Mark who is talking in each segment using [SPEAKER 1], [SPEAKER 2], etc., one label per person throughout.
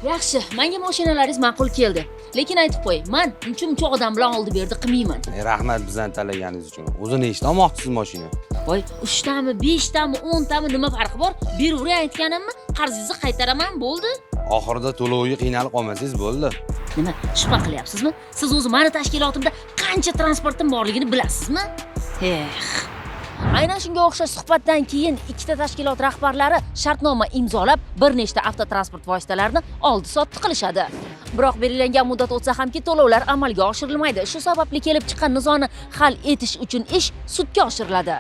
[SPEAKER 1] Yaxshi, menga mashinalaringiz ma'qul keldi. Lekin aytib qo'y, man uncha muncha odam bilan oldi berdi qilmayman.
[SPEAKER 2] Rahmat bizani tanlaganingiz uchun. O'zi nechta olmoqchisiz mashina?
[SPEAKER 1] Voy, uchtami, beshtami, 10 tami, nima farqi bor? Beraveray aytganimni, qarzingizni qaytaraman, bo'ldi.
[SPEAKER 2] Oxirida to'loviga qiynalib qolmasangiz bo'ldi.
[SPEAKER 1] Nima, shubha qilyapsizmi? Siz o'zi mani tashkilotimda qancha transportim borligini bilasizmi? Eh. Aynan shunga o'xshash suhbatdan keyin ikkita tashkilot rahbarlari shartnoma imzolab, bir nechta avtotransport vositalarini oldi-sotdi qilishadi. Biroq belgilangan muddat o'tsa hamki, to'lovlar amalga oshirilmaydi. Shu sababli kelib chiqqan nizoni hal etish uchun ish sudga oshiriladi.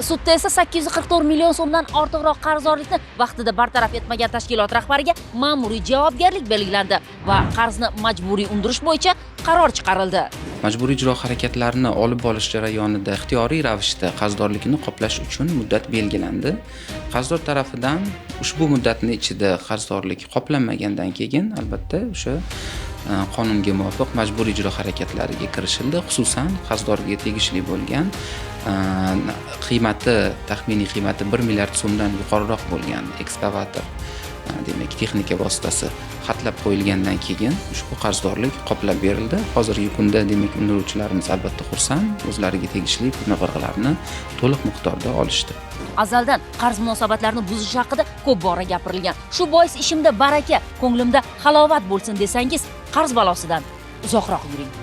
[SPEAKER 1] Sudda esa 844 million so'mdan ortiqroq qarzdorlikni vaqtida bartaraf etmagan tashkilot rahbariga ma'muriy javobgarlik belgilandi va qarzni majburiy undirish bo'yicha qaror chiqarildi.
[SPEAKER 3] Majburiy ijro harakatlarini olib borish jarayonida ixtiyoriy ravishda qarzdorlikni qoplash uchun muddat belgilandi. Qarzdor tarafidan ushbu muddatni ichida qarzdorlik qoplanmagandan keyin, albatta, o'sha qonunga muvofiq majburiy ijro harakatlariga kirishildi. Xususan, qarzdorga tegishli bo'lgan qiymati, taxminiy qiymati 1 milliard so'mdan yuqoriroq bo'lgan ekskavator, demak, texnika vositasi xatlab qo'yilgandan keyin ushbu qarzdorlik qoplab berildi. Hozirgi kunda, demak, undiruvchilarimiz albatta xursand, o'zlariga tegishli pul mablag'larini to'liq miqdorda olishdi.
[SPEAKER 1] Azaldan qarz munosabatlarini buzish haqida ko'p bora gapirilgan. Shu bois ishimda baraka, ko'nglimda halovat bo'lsin desangiz, qarz balosidan uzoqroq yuring.